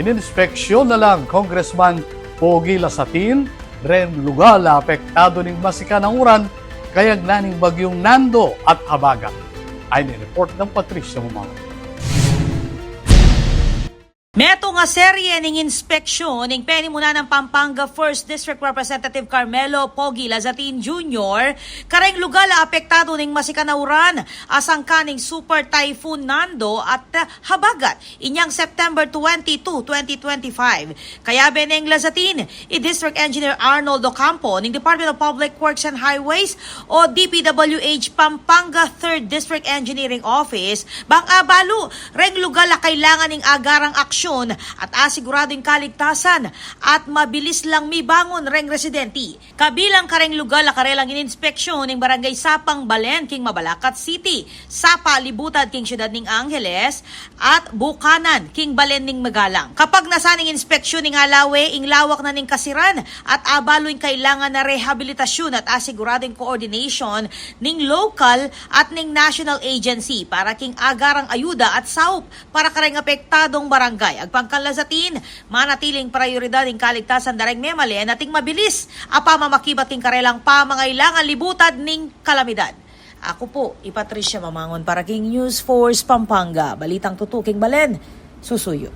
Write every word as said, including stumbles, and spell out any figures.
Ininspeksyon na lang Congressman Pogi Lazatin reng lugal a apektadu ning masikan a uran kayagnan ning Bagyung Nando at Habagat. Ayan ing report nang Patricia Mamang. Metung a serye ning inspeksyon ning penimunan nang Pampanga First District Representative Carmelo Pogi Lazatin Junior kareng lugal a apektadu ning masikan a uran a sangkan ning Super Typhoon Nando at, ah, Habagat inyang September twenty-two, twenty twenty-five. Kayabe neng Lazatin i District Engineer Arnold Ocampo ning Department of Public Works and Highways o D P W H Pampanga Third District Engineering Office bang abalu reng lugal a kailangan ning agarang aksyon at asiguradu ing kaligtasan at mabilis lang mibangun reng residente. Kabilang kareng lugal a karelang ininspeksyon ing Barangay Sapang Balen king Mabalacat City, Sapa Libutad king Siudad ning Angeles, at Bukanan king Balen ning Magalang. Kapagnasan ning inspeksyon ning alawe ing lawak na ning kasiran at abalu ing kailangan na rehabilitasyun at asiguradu ing coordination ning local at ning national agency para king agarang ayuda at saup para kareng apektadung barangay. Agpang kan Lazatin, manatiling prayoridad ing kaligtasan da reng memalen at ing mabilis a pamamakibat king karelang pamangailangan libutad ning kalamidad. Aku pu i Patricia Mamangun para king News Force Pampanga. Balitang tutu king balen, susuyu.